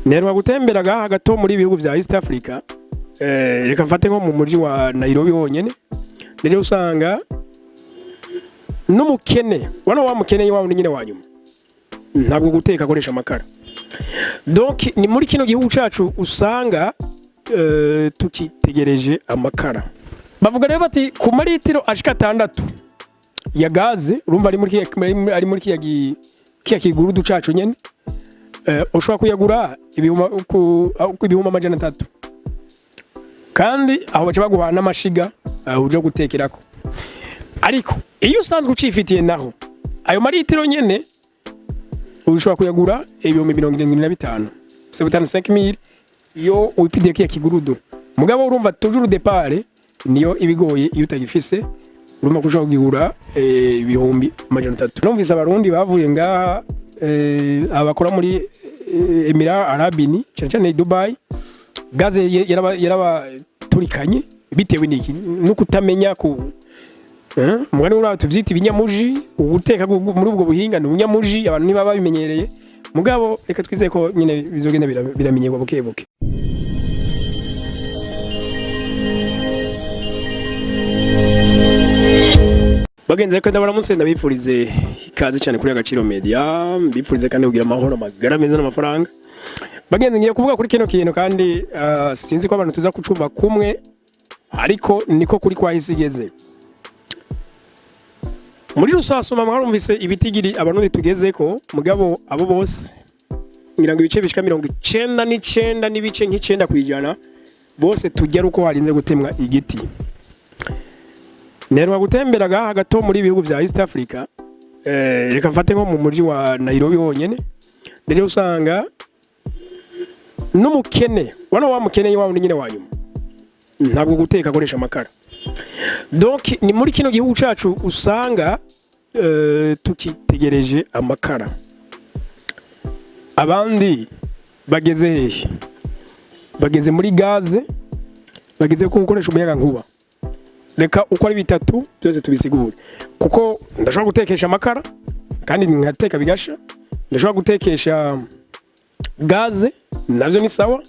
Mperuka gutembera gaha gato muri ibihugu vya East Africa, reka mfate nko mu muji wa Nairobi wonyene, nije usanga n'umukene wana wa mukene wa wundi nyine wa nyuma ntabwo guteka akoresha amakara. Donc ni muri kino gihugu cacu usanga tukitegereje amakara. Bavuga rero bati ku maritiro ashika 6 ya gaze, urumva ari muri kiya kigurudu cacu nyene, ushobora kuyagura 300,000, kandi aho baca baguha n'amashiga uja gutekerako. Ariko iyo usanzwe ucifitiye naho ayo maritiro nyene ushobora kuyagura 75,000, 75,000, iyo wifitiye kiya kigurudu. Mugabo urumva toujours départ niyo ibigoye. Iyo utagifise, urumva ko ushobora kugura 300,000. Numvise Abarundi bavuye ngaha, abakora muri Emirats Arabes Unis, cyane cyane Dubai, gaze yarabaturikanye bitewe n'iki? No kutamenya ku umugani uriya tuvyita ibinyamuji. Uguteka muri ubwo buhinga ni ubunyamuji, abantu ntibaba babimenyereye. Mugabo reka twizeye ko nyine bizogenda biramenyerwa buke buke. Bagenzi, reka ndabaramutse, ndabifurize ikaze cyane kuri Agaciro Media, mbifurize kandi kugira amahoro, amagara meza n'amafaranga. Bagenzi, ngiye kuvuga kuri kino kintu kandi sinzi ko abantu tuza kucumva kumwe, ariko niko kuri kwahise igeze muri rusasuma. Mwarumvise ibitigiri Abarundi tugeze ko, mugabo abo bose ngira ngo ibice bishika 99.9% bose tujya ari uko harinze gutemwa igiti. Mperuka gutembera gaha gato muri ibihugu vya East Africa, reka mfate nko mu muji wa Nairobi wonyene, nije usanga n'umukene wana wa mukene wa wundi nyine wa nyuma ntabwo guteka akoresha amakara. Donc ni muri kino gihugu cacu usanga tukitegereje amakara. Abandi bageze hehe? Bageze muri gaze, bageze ku gukoresha umuyaga nkuba. Reka uko ari bitatu byose tubisigure, kuko ndashobora gutekesha amakara kandi nkateka bigasha, ndashobora gutekesha gaze navyo ni sawa,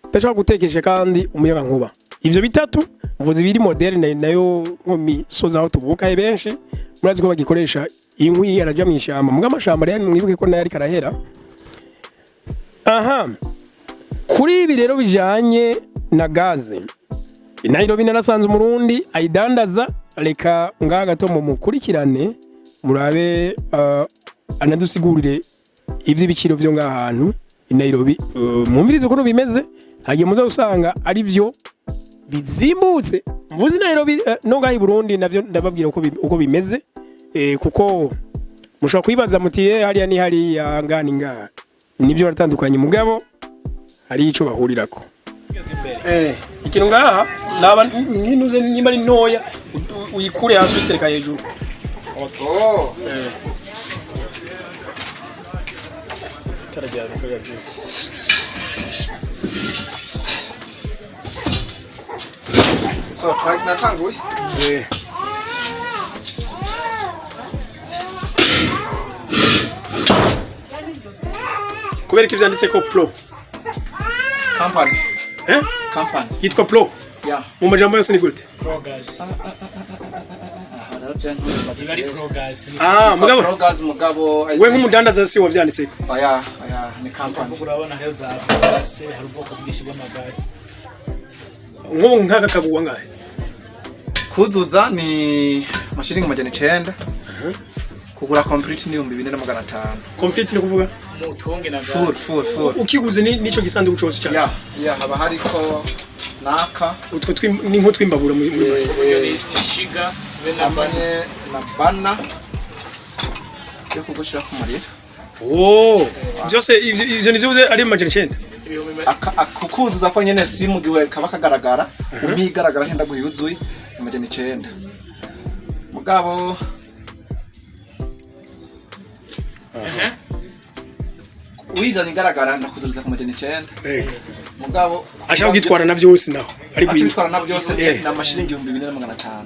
ndashobora gutekesha kandi umuyaga nkuba. Ivyo bitatu mvuze ibiri moderne, nayo nko misozi aho tuvuka benshi murazi ko bagikoresha inkwi, araja mu ishamba. Muga amashamba rero mwibuke ko nayo ariko arahera. Aha kuri ibi rero bijanye na gaze, i Nairobi narasanze Umurundi ayidandaza. Reka ngaha gato mu mukurikirane murabe, anadusigurire ivy'ibiciro vyo ngaha hantu i Nairobi. Mwumvirize ukuntu bimeze, hagiye muza usanga ari vyo bizimbutse. Mvuze i Nairobi, no ngaha i Burundi navyo ndababwira uko bimeze, kuko mushobora kwibaza muti hariya ni hariya, ngaha ni ngaha. Nivyo baratandukanye, mugabo hari ico bahurirako. Ikintu ngaha naba nkinuze nimba ari ntoya, uyikure hasi uyitereka hejuru. Oh, Itara ryawe rikaryazima. So natanguye. Kubera ko ivyanditse ko pro Company. Eh? Company. Yitwa pro? Yeah. Mu majambo yose ni gute? Progress. Iba ari progress. Ah, mugabo Progress mugabo. we nk'umudandaza si wavyanditseko? Oya, oya, ni company. Urabona hariho za gase, hari ubwoko bwinshi bw'amagasi. Nk'ubu nk'aka kagugwa ngahe? Kuzuza ni mashiringi 900. Kugura complete ni 4,500. Complete ni kuvuga? Mutunge na Full, gasi. full, full. Ukiguze ni nico gisanduku cose cacu? Yeah, haba hariko naka. Utwo ni nko twimbabura muri Iyo ni ishiga be na bana. Hamwe na bana yo kugushira ku muriro. Oh, byose ivyo nivyo uze ari 900? Kukuzuza ko nyene si mu gihe kaba kagaragara, umpigaragara ntenda guhiyuzuye 900. Mugabo wizanye igaragara ndakuzuza ku 900. Mugabo Ashaka kugitwara na vyose naho ari aca gwiwe. bitwara na byose ni amashiringi 4,500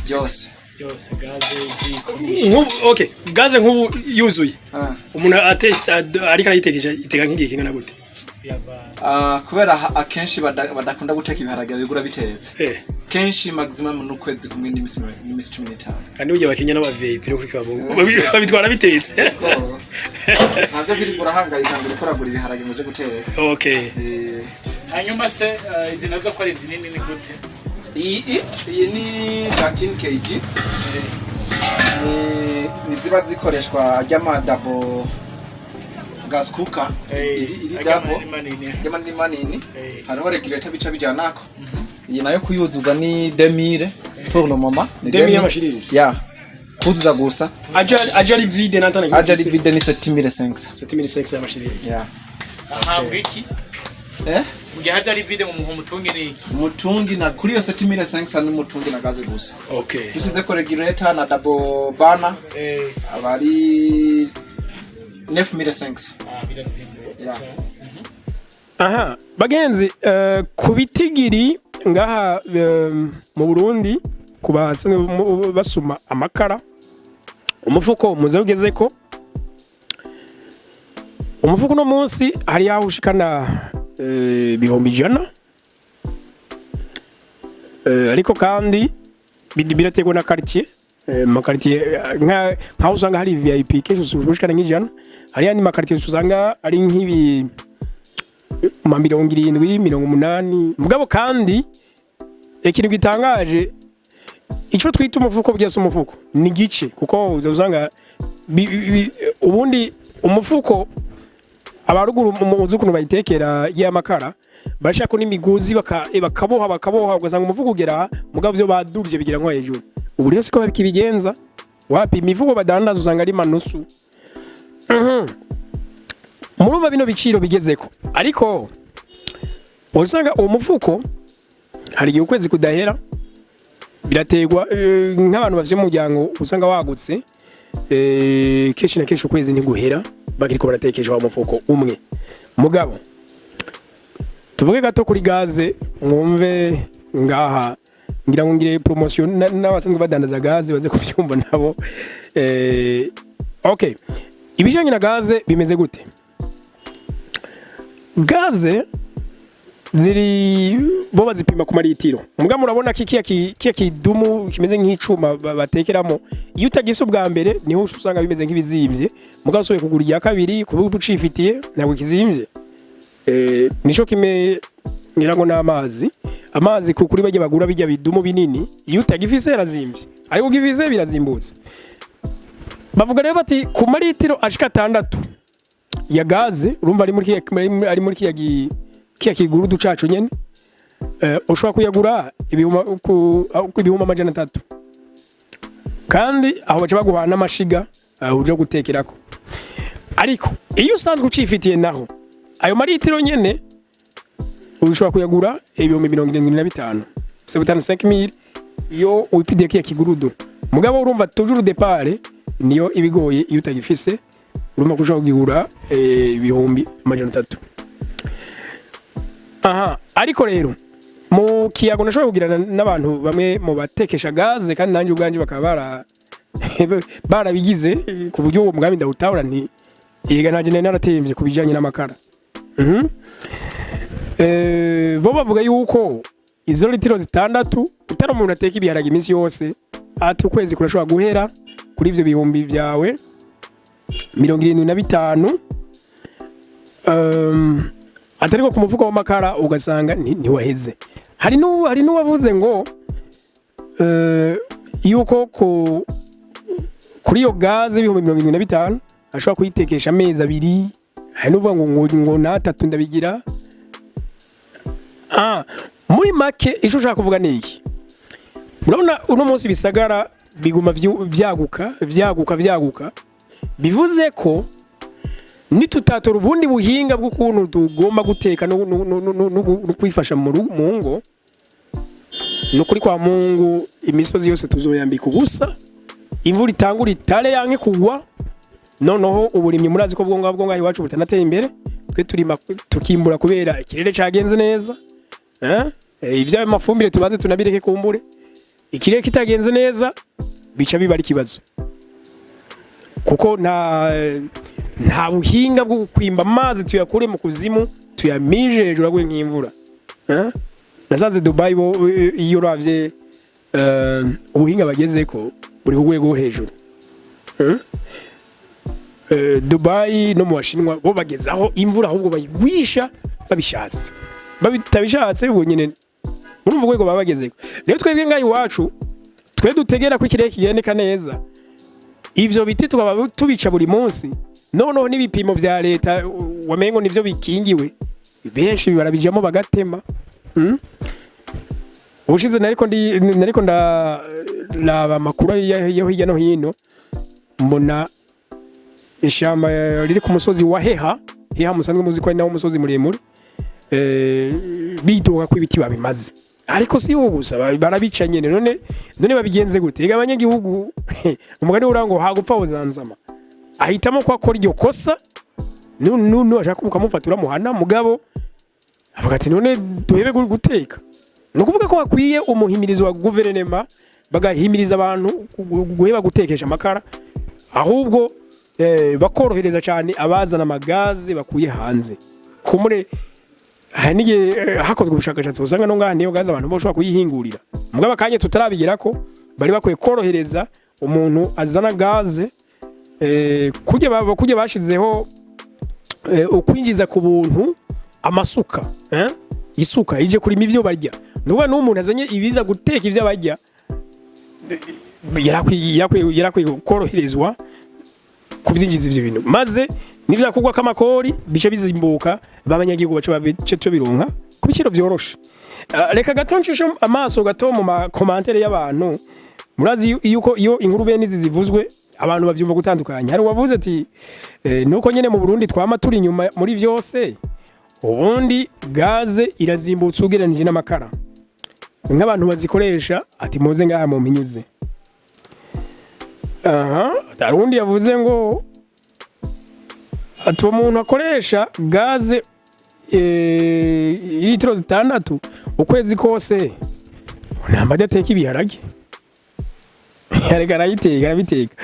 byose. Byose, gaze, iziko. Nk'ubu okay, gaze nk'ubu yuzuye, Ah. umuntu ariko arayitekesha iteka nk'igihe kingana gute? Biravana. Ah, kubera akenshi badakunda guteka ibiharage, bigura bitetse. Kenshi maximum n'ukwezi kumwe n'imisi 15. Kandi burya abakenya n'aba VIP no kuri kabungu babitwara bitetse. Ntabwo biri urahangayika ngo uriko uragura ibiharage ngo uje guteka. Hanyuma se izi nazo ko ari zinini ni gute? Iyi ni 13 kg, ni ziba zikoreshwa ry'ama double gas cooker iri Ajya double manini manini. Ry'amanini manini. Hariho regulator bica bijanako. Iyi nayo kuyuzuza ni 2000 pour le moment ni 2000 2000 y'amashiringi. Ya, kuzuza gusa. Aja ari vide nantana. Aja ari vide ni 7500. 7500 y'amashiringi. Ya. Ahabwa iki? Eh? Mu gihe haja ari vide, mu muha umutungi ni iki? Umutungi na kuri iyo 7500 ni umutungi na gaze gusa. Dusize ko regulator na double burner, aba ari 9500. Ah, birazimbutse. Ya. Aha bagenzi, ku bitigiri ngaha mu Burundi, ku basanzwe basuma amakara, umufuko muze ugeze ko umufuko uno munsi hari yaho ushikana 100,000. Ariko kandi biraterwa na quartier. Ma quartier nkaho usanga hari VIP, kenshi ushikana nk'ijana. Hari yandi ma quartier usanga ari nk'ibi ma 70, 80. Mugabo kandi ikintu gitangaje, ico twita umufuko byose umufuko ni gice, kuko uza usanga ubundi umufuko abaruguru muzi ukuntu bayitekera y'amakara, bashaka n'imigozi bakaboha bakaboha, ugasanga umufuko ugera aha, mugabo vyo badugije bigira nko hejuru. Ubu rero siko bakibigenza, wapi, imifuko badandaza usanga ari manusu. Murumva bino biciro bigezeko, ariko usanga uwo mufuko hari igihe ukwezi kudahera. Biraterwa nk'abantu bafite umuryango usanga wagutse. Kenshi na kenshi ukwezi ntiguhera bakiriko baratekesha wa mufuko umwe. Mugabo tuvuge gato kuri gaze, mwumve ngaha ngira ngo ngire promotion n'abasanzwe badandaza gaze baze kubyumva nabo. Okay, ibijanye na gaze bimeze gute? Gaze ziri bo bazipima ku maritiro. Muga murabona ko kiya kidumu kimeze nk'icuma batekeramo, iyo utagise ubwa mbere niho usanga bimeze nk'ibizimvye. Muga usubiye kugura irya kabiri kuba ucifitiye, ntabwo kizimvye. Nico kime ngira ngo n'amazi, amazi kuri bajya bagura bijya bidumu binini, iyo utagifise yarazimvye, ariko ugifise birazimbutse. Bavuga rero bati ku maritiro ashika 6 ya gaze, urumva ari muri kiya kigurudu cacu nyene, ushobora kuyagura 300,000. Kandi aho baca baguha n'amashiga uja gutekerako. Ariko iyo usanzwe ucifitiye naho, ayo maritiro nyene ushobora kuyagura 75,000, 75,000, iyo wipidiye kiya kigurudu. Mugabo urumva toujours départ niyo ibigoye. Iyo utagifise, urumva ko ushobora kugura 300,000. Aha ariko rero mu kiyago nashobora kugirana n'abantu bamwe mu batekesha gaze, kandi nanjye ubwanje bakaba barabigize ku buryo uwo mugambi ndawutahura, nti yega nanjye nari naratemvye ku bijanye n'amakara. Bo bavuga yuko izo litiro 6, utari umuntu ateka ibiharage iminsi yose, ati ukwezi kurashobora guhera kuri ivyo bihumbi byawe 75. Atariko ku mufuko w'amakara ugasanga ntiwaheze. Hari n'uwavuze ngo yuko kuri iyo gaze 75,000 ashobora kuyitekesha amezi 2. Hari n'uvuga ngo n'atatu ndabigira. Muri make ico ushaka kuvuga ni iki? Murabona uno munsi bisagara biguma vyaguka, vyaguka, vyaguka, bivuze ko nitutatora ubundi buhinga bw'ukuntu tugomba guteka no kwifasha mu ngo, nukuri kwa Mungu imisozi yose tuzoyambika ubusa. Imvura itangura itare yanke kugwa, noneho uburimyi murazi ko bwo ngabwo ngaho iwacu butanateye imbere. Twe turima tukimbura kubera ikirere cagenze neza. Ivy'amafumbire tubanze tunabireke, kumbure ikirere kitagenze neza bica biba ari ikibazo, kuko nta buhinga bwo kwimba amazi tuyakure mu kuzimu. Tuyamije hejuru agwe nk'imvura. Eh? Nasanze Dubai bo, iyo uravye ubuhinga bagezeko buri ku rwego rwo hejuru. Eh? Dubai no mu Bashinwa bo bageze aho imvura ahubwo bayigwisha babishatse, babitabishatse ubwo nyine murumva urwego baba bagezeko. Rero twebwe ngaha iwacu, twe dutegera ko ikirere kigendeka neza, ivyo biti tukaba tubica buri munsi. Noneho n'ibipimo vya leta wamengo nivyo bikingiwe, benshi barabijamo bagatema. Ubushize nariko ndaraba amakuru yo hirya no hino, mbona ishamba riri ku musozi wa Heha. Heha musanzwe muzi ko ari nawo musozi muremure, bidoga ko ibiti babimaze. Ariko si ubu gusa, barabica nyene. None babigenze gute? Ega abanyagihugu, umugani urango hagupfa uzanzama, ahitamo ko akora iryo kosa. Nu ashaka ukamufata uramuhana, mugabo avuga ati: "None duhebe guteka?" Ni ukuvuga ko hakwiye umuhimirizo wa guverinema, bagahimiriza abantu guheba gutekesha amakara, ahubwo bakorohereza cyane abazana amagaze bakuye hanze. Kumure hari n'igihe hakozwe ubushakashatsi, usanga no ngaha niyo gaze abantu bashobora kuyihingurira. Mugabo akanya tutarabigira ko bari bakwiye korohereza umuntu azana gaze, kujya bashizeho ukwinjiza ku buntu amasuka, eh? Isuka ije kurima ivyo barya. Nuba n'umuntu azanye ibiza guteka ivyo barya, yarakwiye koroherezwa kuvyinjiza ivyo bintu, maze nivyakurwa k'amakori bice bizimbuka, b'abanyagihugu bace babice cyo bironka ku biciro vyoroshe. Reka gato ncishe amaso gato mu ma commentaires y'abantu. Murazi yuko iyo inkuru bene izi zivuzwe, abantu bavyumva gutandukanye. Hari uwavuze ati: "Nuko nyene mu Burundi twama turi inyuma muri vyose. Ubundi gaze irazimbutse ugereranije n'amakara. Nk'abantu bazikoresha, ati muze ngaha mu mpinyuze." Aha hari uwundi yavuze ngo ati: "Uwo muntu akoresha gaze litiro 6 ukwezi kose, ntabwo adateka ibiharage." Areka arayiteka, arabiteka.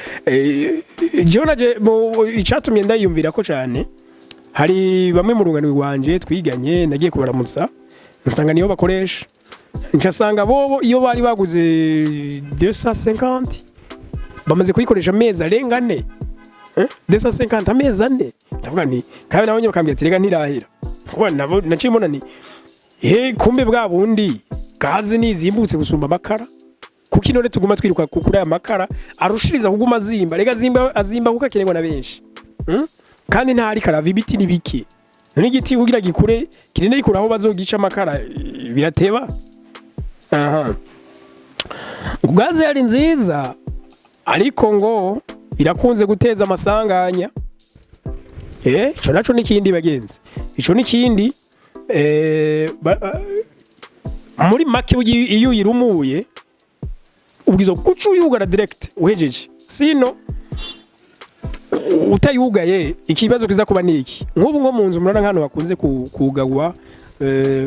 Jewe naje icatumye ndayiyumvira ko cane, hari bamwe mu rungano rwanje twiganye nagiye kubaramutsa, nsanga niyo bakoresha. Ncasanga bobo iyo bari baguze 250 bamaze kuyikoresha amezi arenga 4. 250 amezi 4. Ndavuga nti kandi nabo nyine bakambwira ati: "Rega ntirahera." Kuba nabo naciye mbona ni he, kumbe bwa bundi gaze nizimbutse gusumba amakara. Kuki none tuguma twiruka kuri aya makara arushiriza kuguma azimba? Rega azimba, azimba kuko akenerwa na benshi. Kandi ntari karava, ibiti ni bike. None igiti kugira gikure kirinde gikura aho bazogica amakara, birateba. Aha gaze yari nziza, ariko ngo irakunze guteza amasanganya. Ico naco n'ikindi, bagenzi, ico n'ikindi. Muri make, iyo uyirumuye ubwizo guca uyugara direct uhejeje, sino utayugaye ikibazo kiza kuba niki? Nk'ubu nko mu nzu murabona nk'ahantu bakunze kugagwa,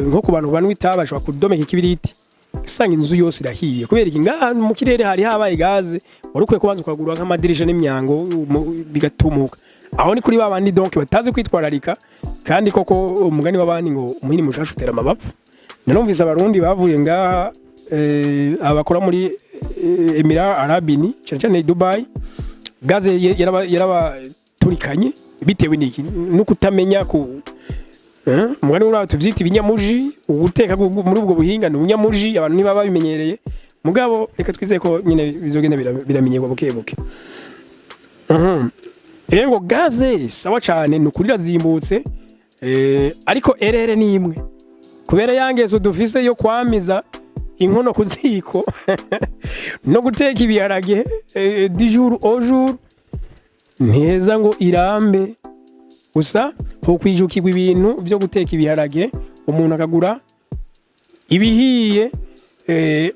nko ku bantu banywa itabi, bashobora kudomeka ikibiriti, usanga inzu yose irahiye. Kubera iki? Ngaha mu kirere hari habaye gaze, wari ukwiye kubanza ukagura nk'amadirisha n'imyango bigatumuka. Aho ni kuri ba bandi donc batazi kwitwararika. Kandi koko umugani w'abandi ngo umuhini mushasha utera amabapfu. Narumvise Abarundi bavuye ngaha, abakora muri Emirats Arabes Unis, cyane cyane i Dubai, gaze yarabaturikanye. Bitewe n'iki? No kutamenya ku umugani uriya tuvyita ibinyamuji. Uguteka muri ubwo buhinga ni ubunyamuji, abantu niba babimenyereye. Mugabo reka twizeye ko nyine bizogenda biramenyerwa buke buke. Rero ngo gaze sawa cyane, ni ukuri irazimbutse, ariko erere ni imwe kubera ya ngeso dufise yo kwamiza inkono ku ziko no guteka ibiharage du jour au jour, ntiheza ngo irambe. Gusa hokwijukirwa ibintu byo guteka ibiharage, umuntu akagura ibihiye,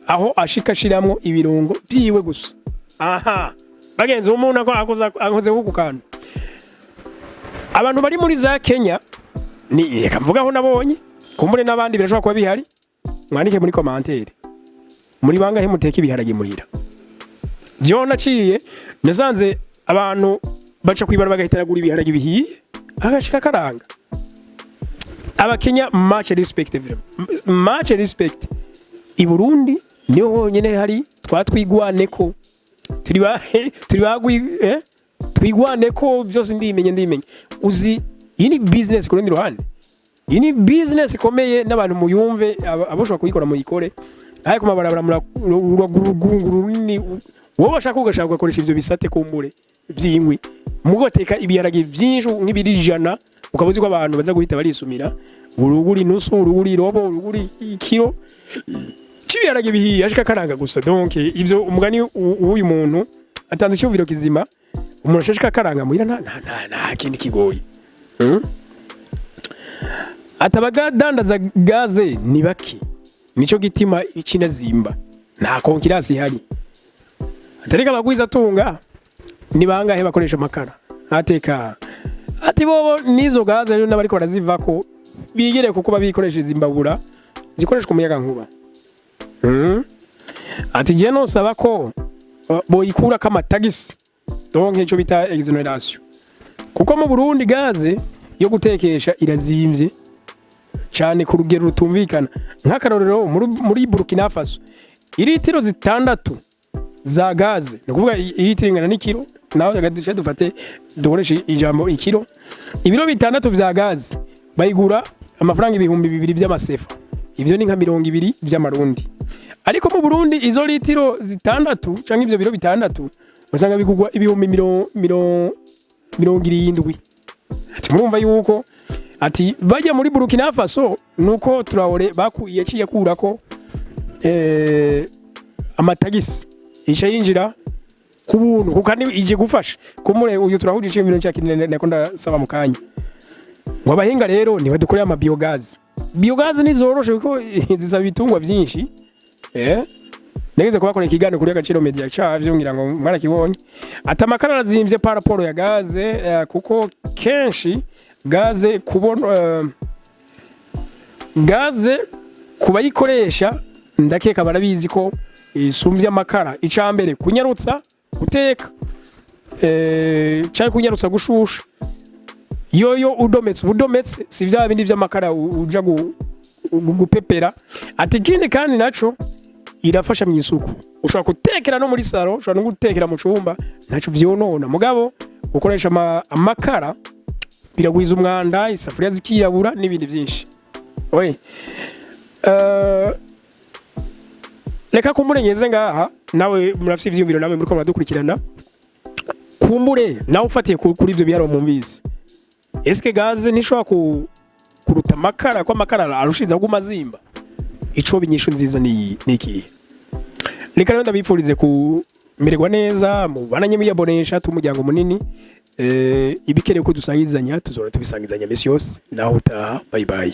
aho ashika ashiramwo ibirungo byiwe gusa. Aha bagenzi, umuntu akoze ku kantu. Abantu bari muri za Kenya, ni reka mvuga aho nabonye, kumbure n'abandi birashobora kuba bihari, mwandike muri commentaire: muri bangahe muteka ibiharage muhira? Jewe naciye nasanze abantu baca kwibara bagahita bagura ibiharage bihiye, agashika karanga. Abakenya, much respect, vraiment much respect. I Burundi niho honyine hari twatwigwane ko turi ba turi bagwi, twigwane ko byose. Ndimenye, ndimenye. Uzi, iyi ni business. Ku rundi ruhande, iyi ni business ikomeye n'abantu muyumve, aboshobora kuyikora muyikore. Ariko mabarabara urugunguru runini, wowe washaka ugashaka ugakoresha ivyo bisate kumbure vy'inkwi, mugateka ibiharage vyinshi nk'ibiri 100, ukaba uzi ko abantu baza guhita barisumira uruguri nusu, uruguri robo, uruguri ikiro c'ibiharage bihiye ashika karanga gusa. Donc ivyo umugani w'uyu muntu atanze icyumviro kizima, umuntu ashaka karanga muhira, nta kindi kigoye. Atabadandaza gaze ni bake, nico gitima ikinazimba, nta concurrence ihari. Atareka abagwiza tunga ni bangahe bakoresha amakara ateka? Ati bobo nizo gaze rero n'abariko barazivako bigire kuko babikoreshereza imbabura zikoreshwa umuyaga nkuba. Ati je nosaba ko boyikurako amatagisi, donc ico bita exonération, kuko mu Burundi gaze yo gutekesha irazimvye cyane ku rugero rutumvikana. Nk'akarorero, muri Burkina Faso iritiro 6 za gaze, ni ukuvuga iritiro ingana n'ikiro, nawe reka dufate dukoreshe ijambo ikiro, ibiro 6 vya gaze bayigura amafaranga 2000 by'amasefa, ivyo ni nka 20 vy'amarundi. Ariko mu Burundi izo litiro 6 canke ivyo biro 6 usanga bigugwa ibihumbi 70. Ati murumva yuko, ati bajya muri Burkina Faso nuko Traore bakuye yaciye kurako amatagisi, ica yinjira ku buntu, kuko ni ije gufasha kumure. Uyu turahuje iciyumviro cya kinene nako ndasaba mu kanya ngo abahinga rero nibadukorere ama biogaz. Biogaz nizoroshe kuko zisaba ibitungwa vyinshi. Nageze kubakora ikiganiro kuri Agaciro Media cavyo, ngira ngo mwarakibonye. Ati amakara arazimvye par rapport ya gaze, kuko kenshi gaze kubona, gaze kubayikoresha ndakeka barabizi ko isumvye amakara. Icambere, kunyarutsa guteka, canke kunyarutsa gushusha. Yoyo udometse ubudometse, si vya bindi vy'amakara uja gupepera. Ati ikindi kandi naco, irafasha mu isuku, ushobora gutekera no muri salon, ushobora no gutekera mu cumba, ntaco vyonona. Mugabo gukoresha amakara biragwiza umwanda, isafuriya zikirabura n'ibindi vyinshi. Oye, reka kumurengeze ngaha. Nawe murafise ivyiyumviro, nawe muriko muradukurikirana, kumbure nawe ufatiye kuri ivyo biharuro mumvise, eske gaze ntishobora kuruta amakara, ko amakara arushiza kuguma azimba? Ico binyishu nziza ni ikihe? Reka rero ndabifurize kumererwa neza, mubananye muyabonesha tumuryango munini. Ibikereye ko dusangizanya, tuzora tubisangizanya misi yose. Naho utaha, bye bye.